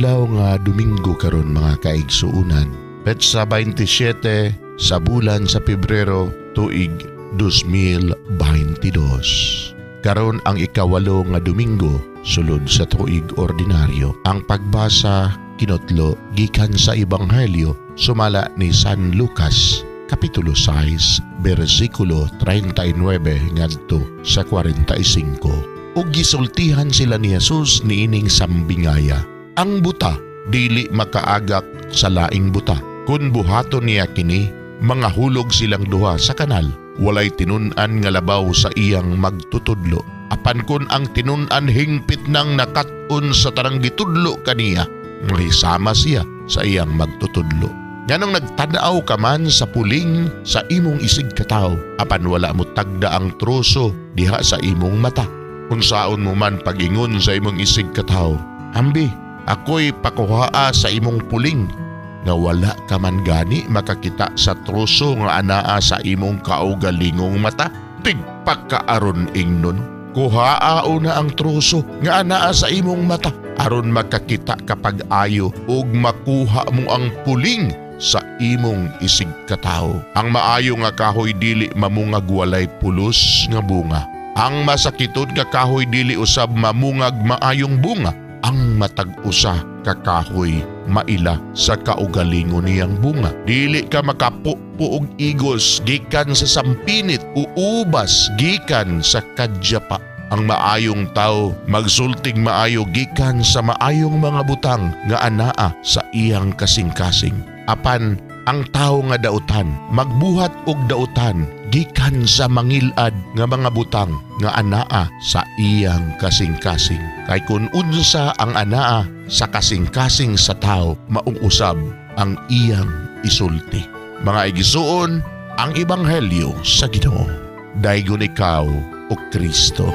Adlaw nga Domingo karon, mga kaigsuunan. Petsa 27 sa bulan sa Pebrero, tuig 2022. Karon ang 8 nga Domingo sulod sa tuig ordinaryo. Ang pagbasa kinotlo gikan sa Ebanghelyo sumala ni San Lucas, Kapitulo 6, bersikulo 39 ngadto sa 45. Ug gisultihan sila ni Jesus niining sambingaya: "Ang buta dili makaagak sa laing buta. Kung buhaton niya kini, mangahulog silang duha sa kanal. Walay tinun-an nga labaw sa iyang magtutudlo. Apan kun ang tinun-an hingpit nang nakat-on sa tanang gitudlo kaniya, mahisama siya sa iyang magtutudlo. Nganong nagtanaw ka man sa puling sa imong isig katawo, apan wala mo tagda ang troso diha sa imong mata? Unsaon mo man pag-ingon sa imong isig katawo, 'Ambi, ako'y pakuhaa sa imong puling,' nga wala ka man gani makakita sa troso nga anaa sa imong kaugalingong mata? Tigpakaaron ingnon. Kuhaa una ang troso nga anaa sa imong mata aron makakita ka pag-ayo ug makuha mo ang puling sa imong isig katawo. Ang maayo nga kahoy dili mamungag walay pulos nga bunga. Ang masakiton nga kahoy dili usab mamungag maayong bunga. Ang matag usa ka kahoy maila sa kaugalingon niyang bunga. Dili ka makapupo og igos gikan sa sampinit o ubas gikan sa kadyapa. Ang maayong tao magsultig maayo gikan sa maayong mga butang nga anaa sa iyang kasing-kasing. Apan ang tao nga dautan magbuhat og dautan gikan sa mangilad nga mga butang nga anaa sa iyang kasing-kasing. Kay kun unsa ang anaa sa kasing-kasing sa tao, maong usab ang iyang isulti." Mga igisuon, ang Ebanghelyo sa Ginoo. Daygon ikaw, O Kristo.